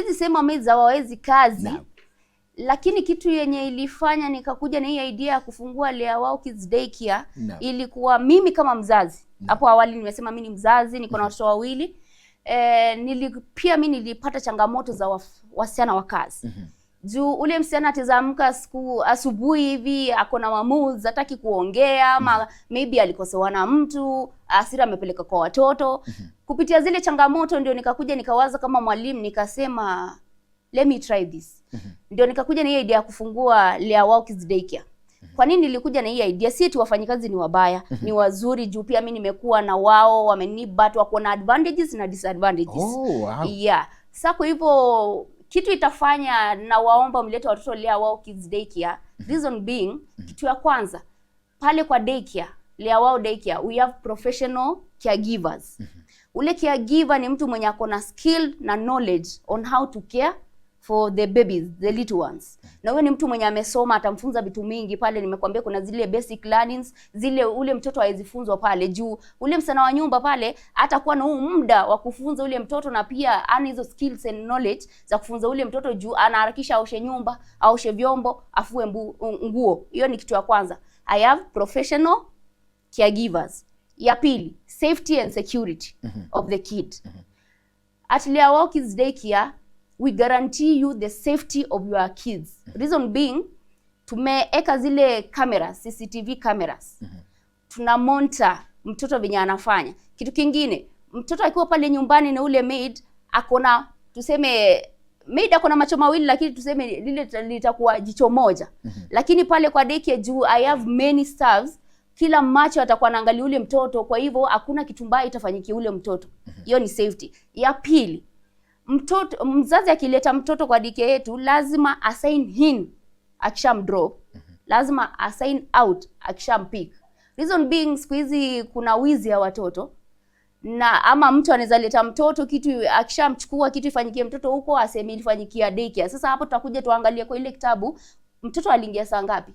Siwezi sema maids hawawezi kazi, lakini kitu yenye ilifanya nikakuja na hii idea ya kufungua Lea Wow Kids Daycare ilikuwa mimi kama mzazi. Hapo awali nimesema mimi ni mzazi, niko na watoto wawili. Pia mi nilipata changamoto za wasichana wa kazi, juu ule msichana ataamka siku asubuhi hivi ako na maamuzi, hataki kuongea, ama maybe alikosewa na mtu, hasira amepeleka kwa watoto. Kupitia zile changamoto ndio nikakuja nikawaza kama mwalimu, nikasema, "Let me try this." Ndio nikakuja na hii idea ya kufungua Lea Wow Kids Daycare. Kwa nini nilikuja na hii idea? Si eti wafanyikazi ni wabaya, ni wazuri, juu pia mi nimekuwa na wao, wameni but wako na advantages na disadvantages. Yeah. Sasa kwa hivyo kitu itafanya na waomba mlete watoto Lea Wow Kids Daycare. Reason being, kitu ya kwanza, pale kwa daycare, Lea Wow Daycare, we have professional caregivers. Ule caregiver ni mtu mwenye ako na skill na knowledge on how to care for the babies, the little ones. Na huyo ni mtu mwenye amesoma, atamfunza vitu mingi pale. Nimekwambia kuna zile basic learnings, zile ule mtoto hawezi funzwa pale, juu ule msichana wa nyumba pale hatakuwa na huu muda wa kufunza ule mtoto, na pia ana hizo skills and knowledge za kufunza ule mtoto, juu anaharakisha aoshe nyumba, aoshe vyombo, afue nguo. Hiyo ni kitu ya kwanza. I have professional caregivers. Ya pili, safety and security of the kid. At Lea Wow Kids Daycare, we guarantee you the safety of your kids. Reason being, tumeeka zile cameras, CCTV cameras. Tuna monitor mtoto venye anafanya. Kitu kingine, mtoto akiwa pale nyumbani na ule maid, akona, tuseme maid akona macho mawili, lakini tuseme lile litakuwa jicho moja. Lakini pale kwa daycare, juu I have many staffs, kila macho atakuwa anaangalia ule mtoto, kwa hivyo hakuna kitu mbaya itafanyikia ule mtoto. Hiyo ni safety. Ya pili, mtoto, mzazi akileta mtoto kwa daycare yetu lazima asign in akishamdrop, lazima asign out akishampick. Reason being, siku hizi kuna wizi ya watoto, na ama mtu anaweza leta mtoto, kitu akishamchukua, kitu ifanyikie mtoto huko, aseme ilifanyikia daycare. Sasa hapo tutakuja tuangalie kwa ile kitabu, mtoto aliingia saa ngapi,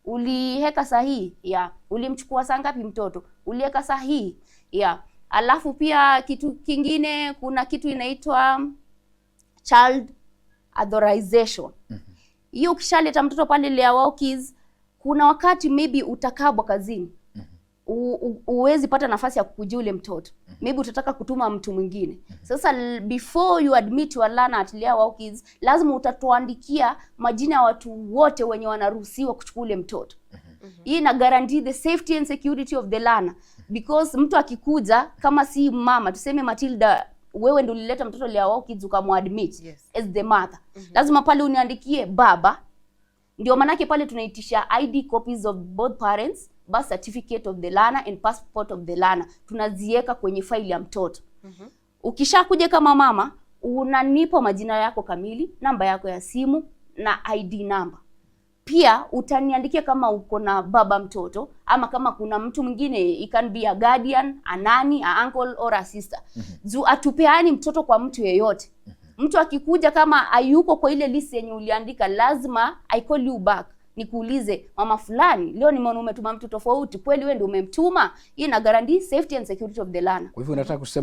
uliweka sahihi ya ulimchukua saa ngapi mtoto, uliweka sahihi ya. Alafu pia kitu kingine, kuna kitu inaitwa child authorization. Hiyo ukishaleta mtoto pale Lea Wow Kids, kuna wakati maybe utakabwa kazini, uwezi pata nafasi ya kukujia ule mtoto, maybe utataka kutuma mtu mwingine. Sasa before you admit your learner at Lea Wow Kids, lazima utatuandikia majina ya watu wote wenye wanaruhusiwa kuchukua ule mtoto. Hii ina guarantee the safety and security of the learner, because mtu akikuja kama si mama, tuseme Matilda, wewe ndio ulileta mtoto Lea Wow Kids ukamwadmit as the mother, lazima pale uniandikie baba. Ndio manake pale tunaitisha ID copies of both parents, birth certificate of the learner and passport of the learner, tunaziweka kwenye faili ya mtoto. Ukishakuja kama mama, unanipa majina yako kamili, namba yako ya simu na ID number. Pia utaniandikia kama uko na baba mtoto ama kama kuna mtu mwingine, it can be a guardian, a nanny, a uncle or a sister. Juu atupeani mtoto kwa mtu yeyote. Mtu akikuja kama hayuko kwa ile list yenye uliandika, lazima I call you back nikuulize, "Mama fulani, leo nimeona umetuma mtu tofauti, kweli wewe ndio umemtuma?" Hii ina guarantee safety and security of the learner. Kwa hivyo unataka kusema